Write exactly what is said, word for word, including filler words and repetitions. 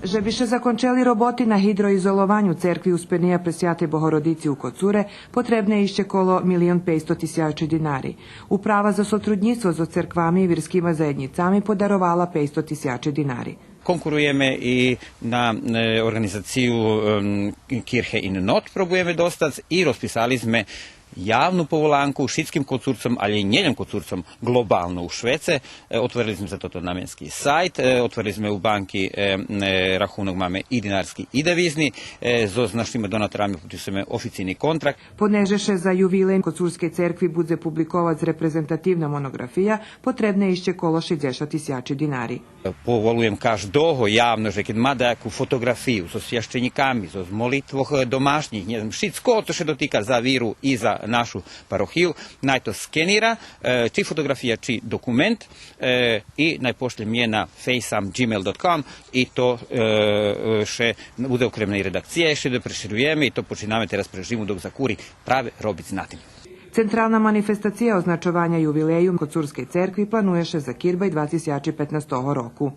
Же би ше закончели роботи на гидроизолованю церкви Успения Пресвятей Богородици у Коцуре, потребне ище коло милион пейсто тисячи динари. Управа за сотруднїцтво зоз церквами и вирскима заєднїцами подаровала пейсто тисячи динари. Конкуруєме и на, е, орґанизацию, ем, Kirche in Not пробуєме достац и розписали зме явну поволанку шицким Коцурцом, але и нєлєм Коцурцом, глобално у швеце. Е, отворели зме за тото наменски сайт, е, отворели зме у банки, е, е, рахунок, маме и динарски и девизни, е, зоз нашима донаторами подписуєме официйни контракт. Понеже ше за ювилей Коцурскей церкви будзе публиковац репрезентативна моноґрафия, потребне ище коло шейдзешат тисячи динари. Поволуєм каждого явно же кед ма даяку фотоґрафию зоз священїками, зоз молитвох, е, домашнїх, нє знам, шицко цо ше дотика за виру и за нашу парохию, най то скенира, е, чи фотоґрафия, чи документ, е, и най пошлє мнє на фейсам джимейл дот ком и то, е, е, ше будзе окремна и редакция, ище да прешируєме и то починаме тераз през жиму док закури праве робиц на тим. Централна манифестация означованя ювилею Коцурскей церкви планує ше за Кирбай два тисячи петнастого року.